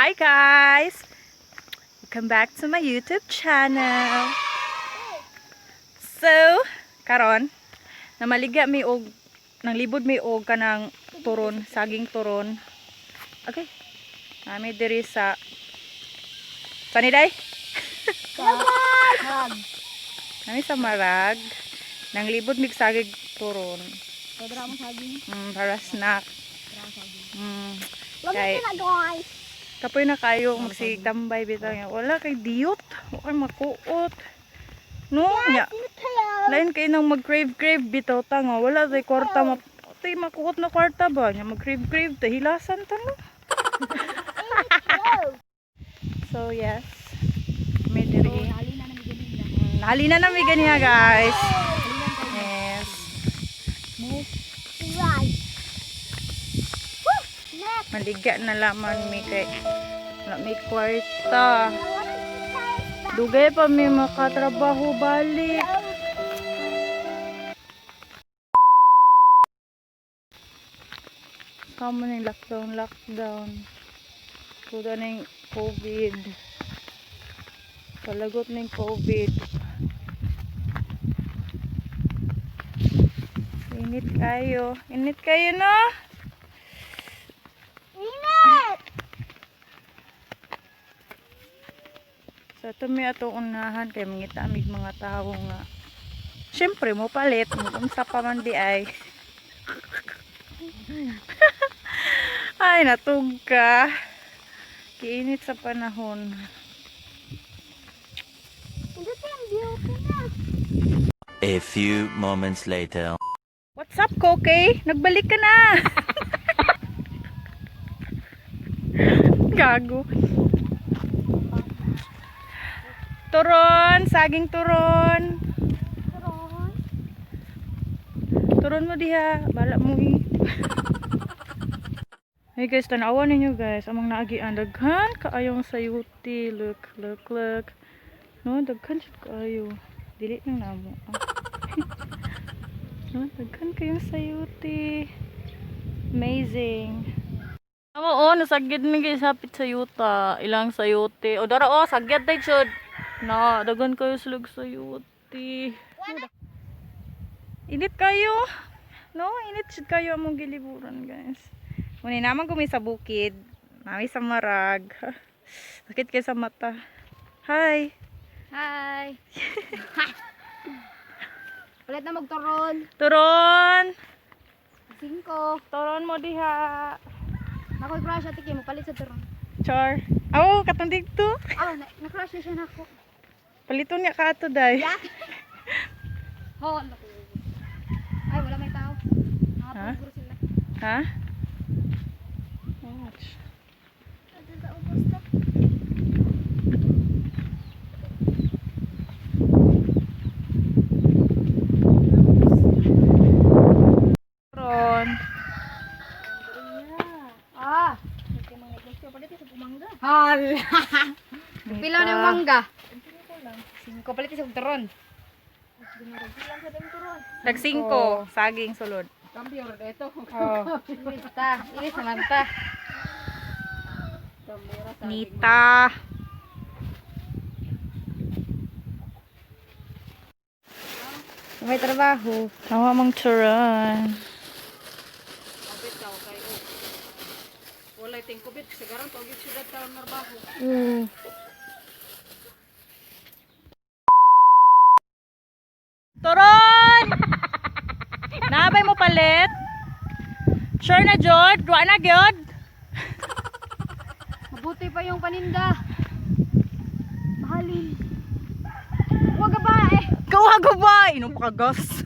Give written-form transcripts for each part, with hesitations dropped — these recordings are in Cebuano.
Hi guys! Welcome back to my YouTube channel. So, karon namaligya mi og nanglibod mi og kanang turon, saging turon. Okay. Nami diri sa Saniday? Nami sa Marag. Nanglibod mig saging turon. Sobra mo saging. Para snack. Kay, na guys. Kapoy na kayo magsigig tambay bitaw niya. Wala kay diyot. Wa kay makuot. No, nya. Lain kay nang mag-crave crave bitaw ta nga wala tay kwarta ma tay makuot na kwarta ba nya mag-crave crave ta hilasan ta no. So yes. May diri. Halina na mi ganina. Halina na mi ganiha guys. Yes. Right. Maligya na laman mi kay wala may kwarta. Dugay pa mi makatrabaho balik. Kamo ning lockdown, lockdown. Kuda ning COVID. Palagot ning COVID. Init kayo. Init kayo no? Init! So ito may atong unahan kay mangita amig mga tao nga. Siyempre mo palit, unsa pa man di ay. Ay natug ka. Kiinit sa panahon. Hindi ang beauty na. A few moments later. What's up, Koke? Nagbalik ka na. Gago. Turon, saging turon. Turon. Turon mo diha, bala mo eh. Hey guys, tanawa ninyo guys, among naagian daghan kaayong sayuti. Look, look, look. No, daghan jud kaayo. Dili nang namo. Ah. No, daghan kayong sayuti. Amazing. Amo oh, nasagyad mi guys hapit sa yuta. Ilang sayuti. O dara oh, sagyad day jud. Na, daghan kayo sulog sayuti. Init kayo. No, init jud kayo among giliburan, guys. Muna naman gumi sa bukid. Nami sa marag. Sakit kayo sa mata. Hi. Hi. Palit na magturon. Turon. Singko. Turon mo diha. Nakoy crush ate kay mo palit sa turon. Char. Oh, katong dito. Ah, na-crush na siya nako. Paliton niya ka ato day. Ho, naku. Ay, wala may tao. Ha? Nakatulog sila. Ha? Watch. Turon. Ah. Hal. Pila na yung mangga? Singko palit sa turon. Tag 5, saging sulod. Cambio ito. Oh. Ta, ilis naman ta. Nita. May trabaho. Tawa mong turon. Turon! Nabay mo palit? Sure na, Jod? Wa na, Gyod? Mabuti pa yung paninda. Mahalin. Huwag ka ba eh. Gawa ko ba? Inom pa ka, gas.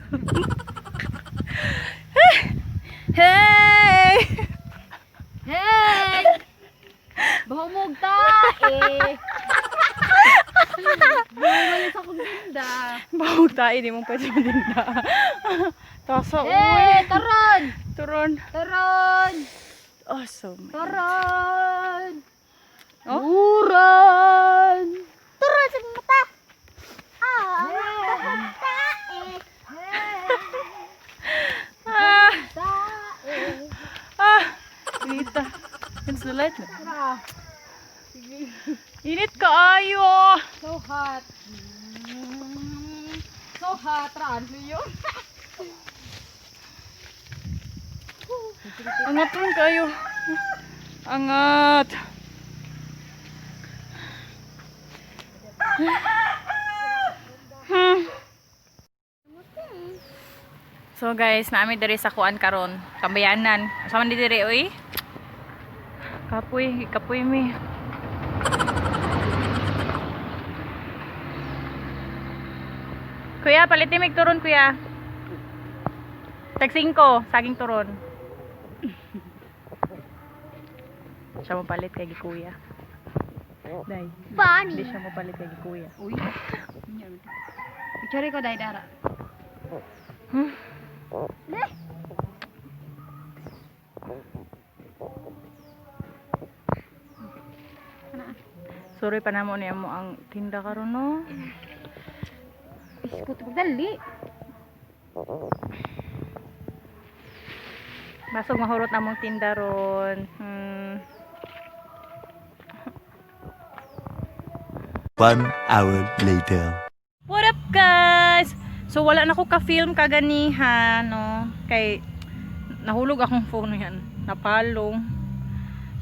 Hey! Hey! Bahumog ta eh. Buhay sa akong tinda. Bawag tayo, di mo pwede maninda. Tasa, uy. Eh, turon! Turon. Turon! Oh, so my. Turon! Oh? Turon! Turon sa mata! Ah! Eh. Ah! Eh. Ah! Nita. It's the light na. Init kaayo. So hot. So hot, raan yun. Angat ron kayo. Angat. So guys, naami diri sa kuan karon, tambayanan. Asa man di diri oy? Kapoy, kapoy mi. Kuya, palitin mig turon, kuya. Tag 5, saging turon. Siya mo palit kay kuya. Day. Funny. Hindi siya mo palit kay kuya. Uy. Picture ko dai dara. Sorry pa namo niya mo ang tinda karon, no. Iskut dali. Basog mahurot namong tinda ron. 1 hour later. What up, guys? So wala na ko ka-film kaganiha, no, kay nahulog akong phone yan. Napalong.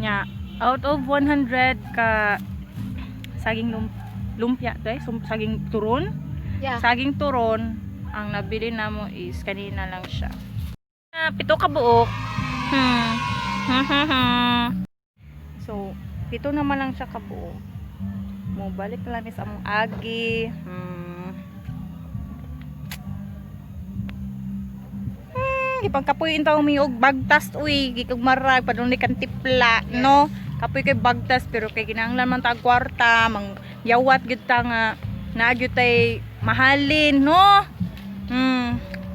Nya, out of 100 ka saging lumpia to eh, saging turon. Yeah. Saging turon, ang nabili namo is kanina lang siya. Ah, 7 ka buok. So, 7 naman lang siya kabuok. Mo balik na lang mi sa among agi. Gipangkapoy intaw mi og bagtas uy, gikog marag padung ni kan tipla, no? Kapoy kay bagtas pero kay kinahanglan man ta og kwarta, mang yawat gyud ta nga naa gyud tay mahalin, no?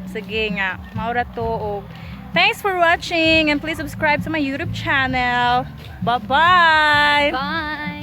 Sige nga, maura to og thanks for watching and please subscribe to my YouTube channel. Bye-bye. Bye.